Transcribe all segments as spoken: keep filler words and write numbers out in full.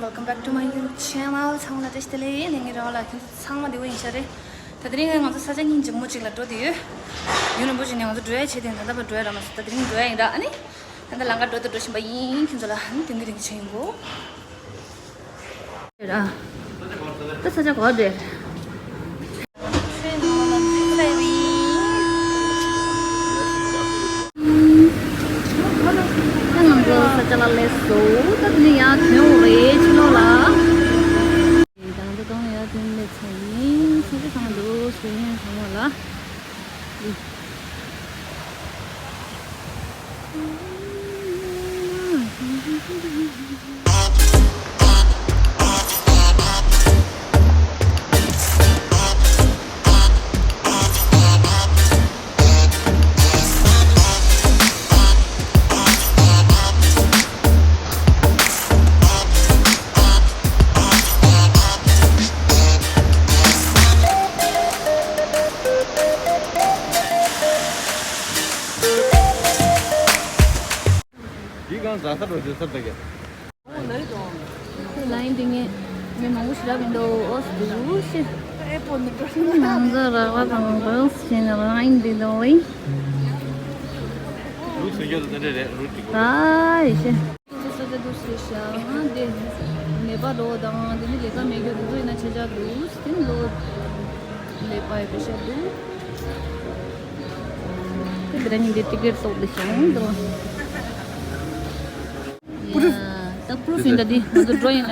Welcome back to my YouTube channel. ཚང་མ་ལ་བཀྲ་ཤིས་བདེ་ལེགས། ལས་ངན་རང་ལ་ཁྱེད་ཚོ་ཚང་མ་བདེ་པོ་ཡིན་ཤག་རེད། ད་དེ་རིང་ང་ཚོ་ས་ཆ་སྙིང་རྗེ་མོ་ཅིག་ལ་འགྲོ་བསྡད་ཡོད། ཡུན་རིང་པོ་ཅིག་ནས་ང་ཚོ་འགྲོ་ཡ་བྱས་ཏེ་ད་ལྟ་བར་འགྲོ་ཡ་རག་མ་སོང་། ད་དེ་རིང་འགྲོ་ཡ་ཡིན་ར། ཨ་ནི་ད་ལྟ་ལམ་ཁ་འགྲོ་དང་འགྲོ་བཞིན་པ་ཡིན། ཁྱེད་ཚོ་ལ་ཨ་ནི་དེང་གི་རིང་གི་ཆེན་གོ་ར། ད་ས་ཆ་ག་པར་འགྲོ་ཡ་རེད། ད་ང་ཚོ་ས་ཆ་ལ་སླེབས་སོང་། ད་དེ་ནས་ཡར་ཐོན་འོང་རེད་ཕྱི་ལོགས་ལ། ད་ང་ཚོ་གང་ཡར་ཐོན་སླེབས་ཚར་ཡིན། ས་ཆ་གང་འདུག་ཟེར་ཡིན་ཚང་མ་ལ། འདི་གང་ཟ་ས་འགྲོ་བྱེད་ས་ད་གེ། ལ་ཡིན་འདི་ངས་མི་མང་པོ་ཞིག་རག་མི་འདུག་ཨོ་སི་འདུག་ཤི། ང་ཚོ་རག་པ་དང་རག་ཟིན་ལ་ཡིན་འདི་འདུག་ལེ། རུ་སུ་ཡོད་དེ་འདྲ་རེད། རུ་ཅིག་ད་ཡི་ཤི། ས་ཆ་འདུག་ཟེར་ཤག་དེ་ནེ་པ་ལོ་དང་དེ་ནི་ལས་ཀ་མེད་རྒྱུ་དེ་ཚོ་ཡིན་ན་ཆེ་ཆག་འདུག་དེ་ནི་ལོ་ལས་པ་ཡི་པེ་ཤ་འདུག་དེ་འདི་ར་ཉིན་དེ་ཏི་ཀེར་སོགས་འདི་ཤང་འདུག་ཡ་ད་པུ་རུ་ཕིན་ད་འདི་ང་ཚོ་འགྲོ་ཡིན་ལ་ད་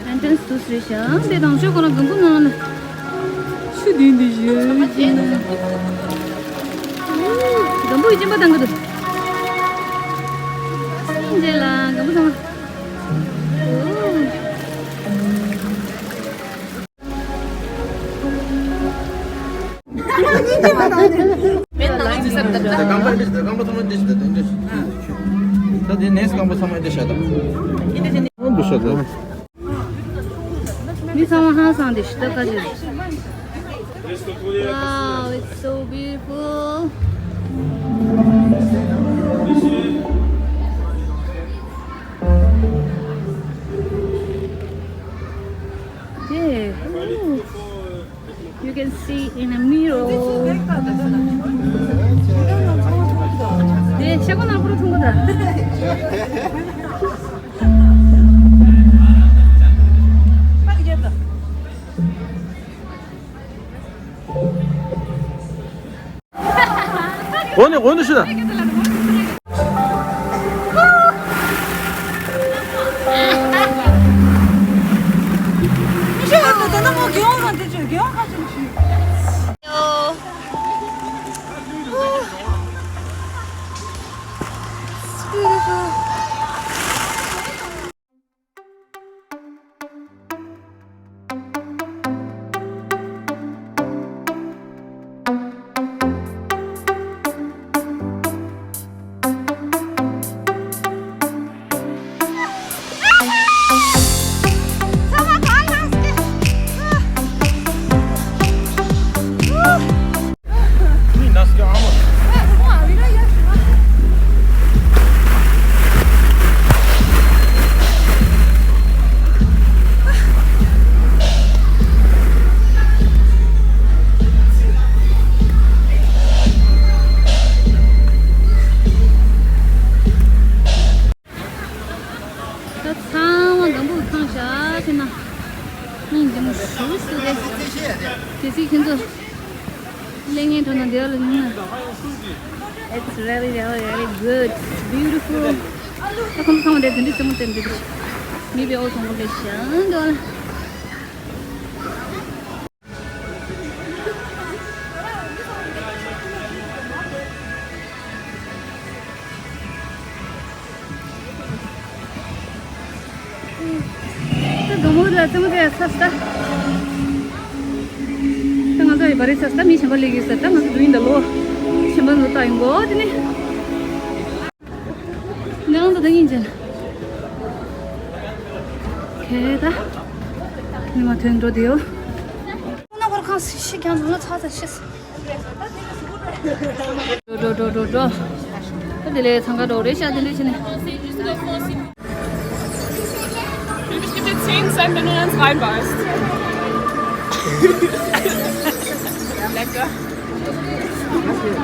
ཨེན་ཊྲན་སི་དུ་སུ་རེད་ཤག་དེ་དང་ཤོག་ཁོ་ན་གང་པོ་ནང་ལ་ཆུ་དེ་འདི་ཞེ་ཅིག་ན་གང་པོ་ཡི་སྦྱིན་པ་དང་གི་འདུག་སྙིང་རྗེ་ལ་གང་པོ་ཚང་མ། མི་ཚང་མ་ཧང་སང་དེ་ཤི་ད་ཀ་ཅི། Wow, it's so beautiful. Yeah. Ooh. You can see in a mirror. 네, 샤고나 앞으로 튼 거다. 오늘 오늘 시다. ད་ཚང་མ་སྒམ་པོ་འཐུང་བྱས་ན་སྙིང་རྗེ་མོ་ཞེ་པོ་ཞིག་རེད། གལ་སྲིད་ཁྱེད་ཚོ་གློག་བརྙན་ཐོག་ན་བསྡད་ཡོད་ན། It's really, really, really good. It's beautiful. ད་ཁོང་ཚོ་ཚང་མ་དེ་དེ་འདྲའི་རྩེད་མོ་རྩེ་འདི་འདྲ་མི་བའི་འོ་ཚོང་པོ་ལས་ཞན་འདུག་ལ། ད་དུང་མོ་ལ་ཙམ་ཙེ་ས་སྟ། ད་ང་ཚོ་ཡི་བ་རི་ས་སྟ་མི་གཞན་པ་ལས་ཀྱི་ས་སྟ་ང་ཚོ་དུ་ཡིན་ད་ལོ། གཞན་པ་ཚོ་ལྟ་ཡིན་གོ་དེ་ནི། ནང་དུ་ད་ཡིན་ཅན། ཁེ་ད། མི་མ་ཐོན་འགྲོ་དེ་ཡོ། ཁོང་ན་ཧོར་ཁང་ཤི་ཁྱང་ཚང་ལ་ཚ་ཚ་ཤི། འགྲོ་འགྲོ་འགྲོ་འགྲོ་འགྲོ། ད་དེ་ལས་འཚང་ཁ་འགྲོ་རེད་ཤག་དེ་འདྲས་བྱས་ནས། Maybe she did same Wenn du ins reinbeißt. Ja, lecker.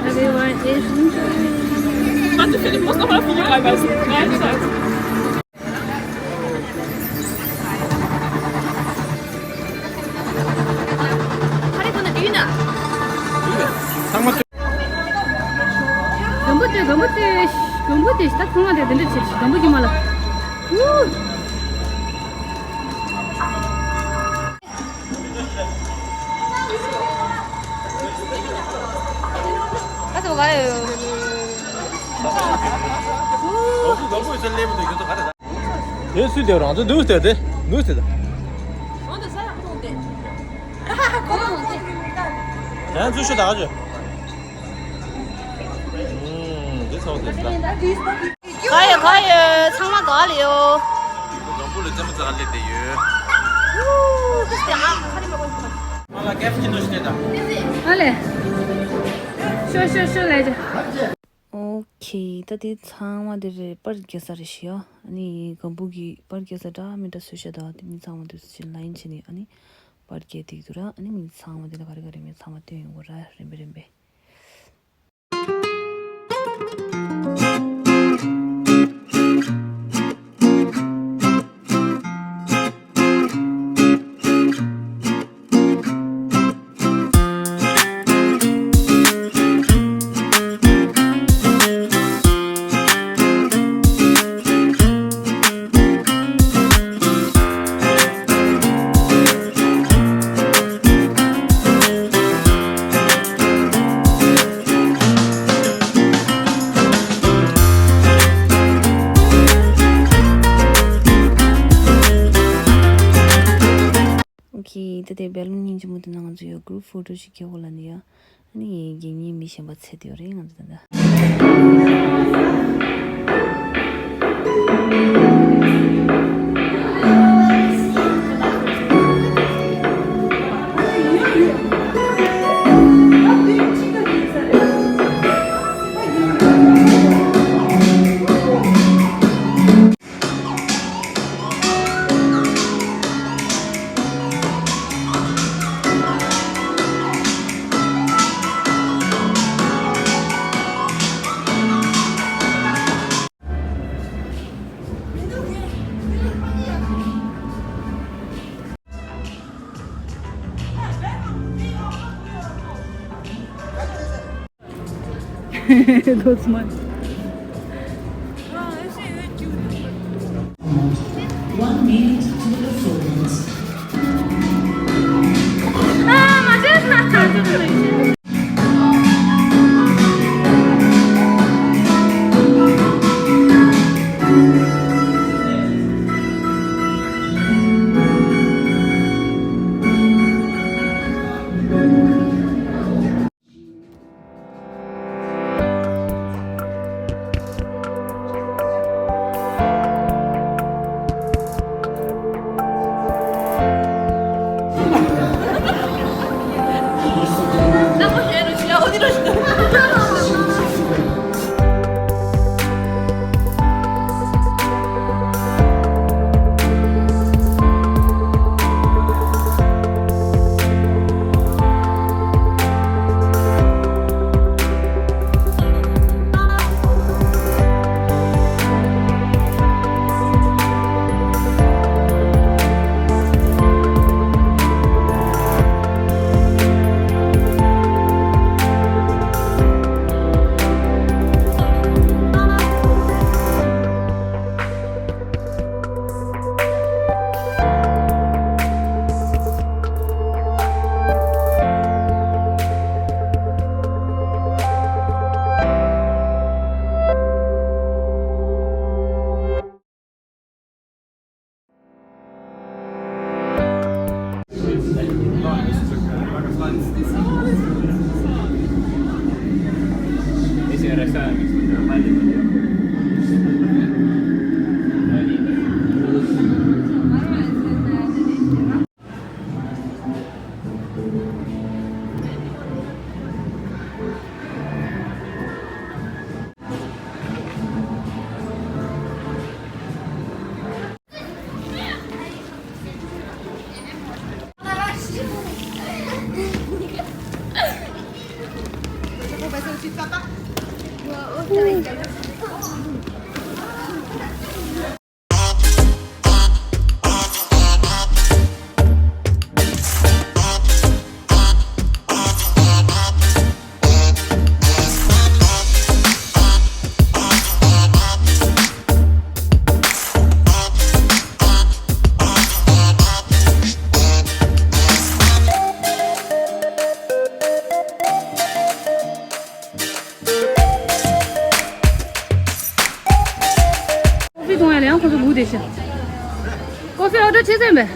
Everyone is enjoying. Tante Philipp muss noch mal viel reinbeißen. Nein, nicht. ཚང་མ། སྒམ་པོ་དེ་སྒམ་པོ་དེ་སྒམ་པོ་དེ་ད་ཚང་མ་དེ་དེ་འདྲ་བྱེད་སྒམ་པོ་གི་མ་ལ། ཨུ། ད་ཚོ་ག་ཡོད། དེ་སུས་དེ་རང་ཚོ་འདུག་སྟེ་དེ་འདུག་སྟེ་ད། ཡང་ཚུལ་ཤོད་ད་ག་ཅོ། ཨུམ། འདི་ཚོ་དེ་ད། ག་ཡོད་ག་ཡོད་ཚང་མ་ག་ལ་ཡོད། འཛམ་བུ་གླིང་རྩེད་མོ་རྩེ་ག་སླེབས་བསྡད་ཡོད། ཨ་ལེ། ཤོ་ཤོ་ཤོ་ལས་ཅི། ཨོ་ཁེ། ད་དེ་ཚང་མ་དེ་རེད། པར་རྒྱག་ས་རེད་ཤི་ཡ། ཨ་ནི་སྒམ་པོ་གི་པར་རྒྱག་ས་འདྲ་མི་འདྲ་བཟོས་ཤག་ད་དེ་མི་ཚང་མ་དེ་ཚོ་ལ་ཡིན་བྱས་ནས་ཨ་ནི་པར་རྒྱག་བསྡད་ཀྱི་འདུག་ར། ཨ་ནི་མི་ཚང་མ་དེ་ལ་ག་རེ་ག་རེ་མེད་ཚང་མ་སྟོན་ཡོང་གི་ར་རིམ་པས་རིམ་པས། ཨོ་ཁེ། ད་དེ་བེ་ལུན་སྙིང་རྗེ་མོ་དེ་ན་ང་ཚོ་ཡོད་གུ་རུབ་ཕོ་ཊོ་ཞིག་རྒྱག་དགོས་ལབ་ནི་ཡ། ཨ་ནི་རྒྱལ་ཉིན་མི་གཞན་པ་ཚེ་དེ་ཡོད་རེད་ང་ཚོ་ད་ལྟ། That's mine. One minute to the performance. ཀོ་ཧྥི་ཨོ་ཌར་བྱས་ཟིན་པས།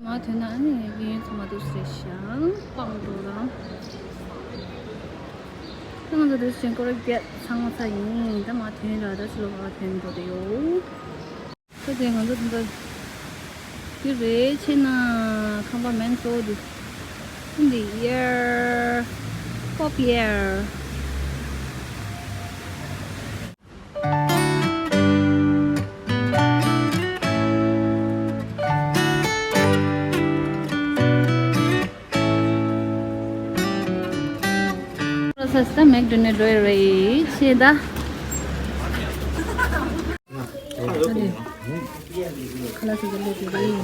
མ་ཐོན་ན་ཨ་ནི་གཡས་གཡོན་ཚང་མ་འདུག་སེ་ཤང་སྤང་འགྲོ་རང་། ད་ང་ཚོ་འདུག་སེ་སྐོར་ར་བརྒྱབ་ཚང་མ་ཚར་ཡིན། ད་མ་ཐོན་ར་ད་ཕྱི་ལོགས་ཕར་ཐོན་འགྲོ་དེ་ཡོད། ད་དེ་ང་ཚོ་ད་ལྟ་འདི་རེད། ཕྱིན་ན་ཁང་པ་མེད་གཙོ་བོ་འདི། In the air, pop air. ས་ས་མེག་ཌོ་ནལ་འགྲོ་ཡི་རེད་ཤེས་ད། ཁ་ལག་ཟ་གི་ལོག་གི་རེད།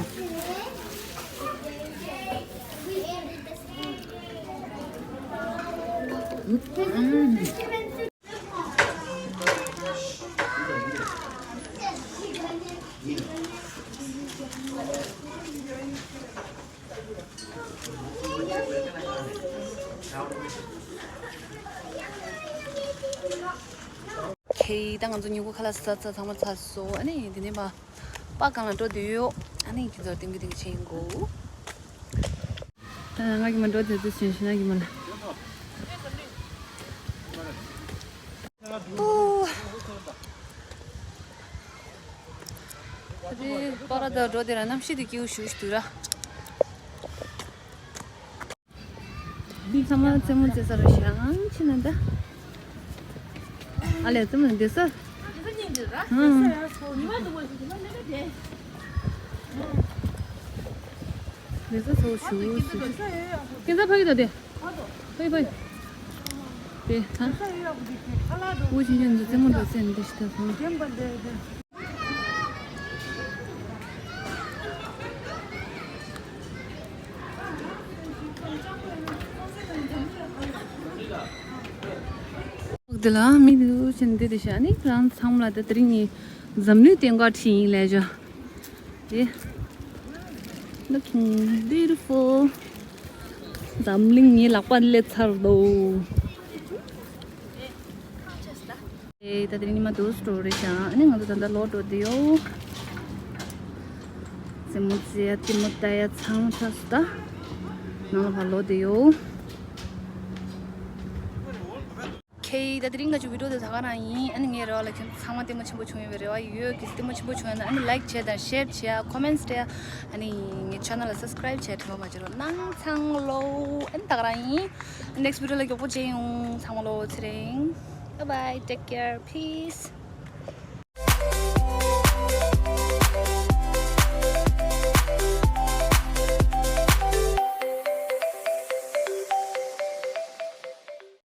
ཁེ་ད་ང་ཚོ་མྱུ་གུ་ཁ་ལག་ཟ་ཚ་ཚང་མ་ཚར་སོང་། ཨ་ནི་དེ་ནས་མ་པ་གང་ལ་འགྲོ་དུས་ཡོད། ཨ་ནི་ཁྱེད་ཚོར་ཏིང་གི་ཏིང་ཆེན་གོ། ང་གི་མ་འགྲོ་དེ་དུ་ཆེན་ཤི་ན་གི་མ་ལ། ཨུ། ད་དེ་པ་ར་ད་འགྲོ་དེ་ར་གནམ་གཤིས་དེ་སྐྱིད་པོ་ཞུ་ཞུ་དུ་ར། འདི་ཚང་མ་རྩེད་མོ་རྩེ་ས་རེད་ཤག་ཨང་ཕྱི་ན་ད། ཨ་ལས་རྩེད་མོ་འདི་ས། ཨང་། འདི་ས་ཚོ་ཞུ་ཞུ། ཁྱེད་ཚ་ཕ་གི་ད་དེ། ཕ་གི་ཕ་གི། དེ་ད། འུ་ཅི་ཅི་འདི་རྩེད་མོ་འདི་རྩེ་འདི་ཤི་ད་སོང་། འདི་ལ་མི་འདུག་ཅན་འདི་དེ་ཤ་ནི་རང་ཚང་མ་ལ་ད་དེ་རིང་ངས་འཛམ་གླིང་སྟེང་ག་ཁྲིད་ཡིན་ལས་བྱ། དེ། Looking beautiful. འཛམ་གླིང་ངའི་ལག་པ་སླེབས་ཚར་འདུག་ཨེ། ད་དེ་རིང་ཉི་མ་དུས་སུ་འགྲོ་རེད་ཤག་ཨ་ནི་ང་ཚོ་ད་ལྟ་ལོག་འགྲོ་དེ་ཡོད། རྩེད་མོ་རྩེ་ཡ་ལྟད་མོ་ལྟ་ཡ་ཚང་མ་ཚར་སོང་ད། ནང་ལ་ཕར་ལོག་དེ་ཡོད། ཁེ་ད་དེ་རིང་ང་ཚོ་བི་ཌིའོ་དེ་ད་ག་རང་ཡིན། ཨ་ནི་ངའི་རེ་བ་ལ་ཁྱོད་ཚང་མ་ལྟད་མོ་ཆེན་པོ་བྱུང་ཡོད་པའི་རེ་བ་ཡོད། གལ་སྲིད་ལྟད་མོ་ཆེན་པོ་བྱུང་ཡོད་ན་ཨ་ནི་ལའིཀ་བྱས་དང་ཤེར་བྱས་ཀོ་མེན་ཊི་བྱས། ཨ་ནི་ངའི་ཆེ་ནལ་ལ་སབ་སི་ཀ་རའིབ་བྱས་དྲན་པ་མ་བརྗེད་རོགས་གནང་། ཚང་མ་ལོ། ཨ་ནི་ད་ག་རང་ཡིན། ནེག་སི་ཊི་བི་ཌིའོ་ལ་མགྱོགས་པོ་མཇལ་ཡོང་། ཚང་མ་ལོ་ཚེ་རིང་། Bye bye, take care, peace.